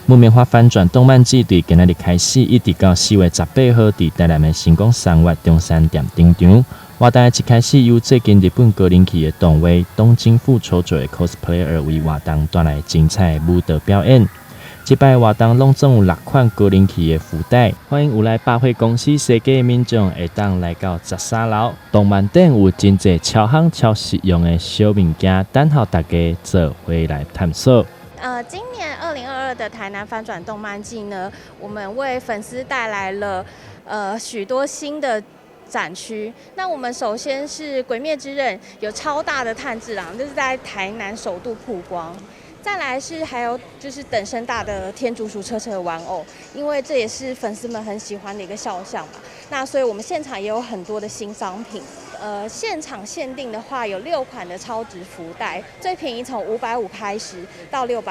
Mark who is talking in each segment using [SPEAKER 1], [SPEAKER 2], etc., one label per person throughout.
[SPEAKER 1] 木棉花翻轉動漫祭對今仔日開始，一直到4月18號，佇台南的星光三月中山店登場。活動的一開始，由最近日本高人氣的動畫《東京復仇者》的 cosplayer 為活動帶來精彩的舞蹈表演。這擺活動攏總有六款高人氣的福袋，歡迎有來百貨公司踅街的民眾會當來到13樓動漫展，有真濟超夯超實用的小物件，等候大家做伙來探索。
[SPEAKER 2] 今年2022的台南翻轉動漫祭呢，我們為粉絲帶來了許多新的展區。那我們首先是《鬼滅之刃》有超大的炭治郎，這是在台南首度曝光。再來是還有就是等身大的天竺鼠車車玩偶，因為這也是粉絲們很喜歡的一個肖像嘛。那所以我們現場也有很多的新商品。現場限定的話有六款的超值福袋，最便宜從550開始到680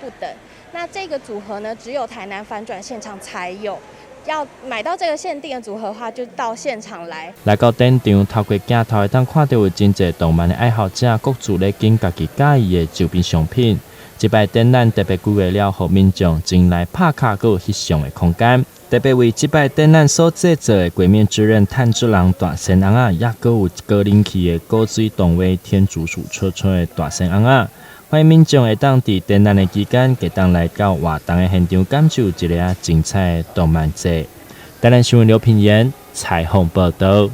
[SPEAKER 2] 不等。那這個組合呢，只有台南翻轉現場才有。要買到這個限定的組合的話，就到現場來。
[SPEAKER 1] 來到展場，透過鏡頭會當看著有真濟動漫的愛好者，各自咧揀家己佮意的周邊商品。這擺展覽特別規劃了，予民眾前來拍卡閣翕相的空間。特別為這擺展覽所製作的《鬼滅之刃》炭治郎大仙尪仔，也閣有高人氣的古錐動畫《天竺鼠車車》的大仙尪仔。歡迎民眾會當佇展覽的期間，會當來到活動的現場，感受一个精彩的動漫節。台南新聞劉品言採訪報導。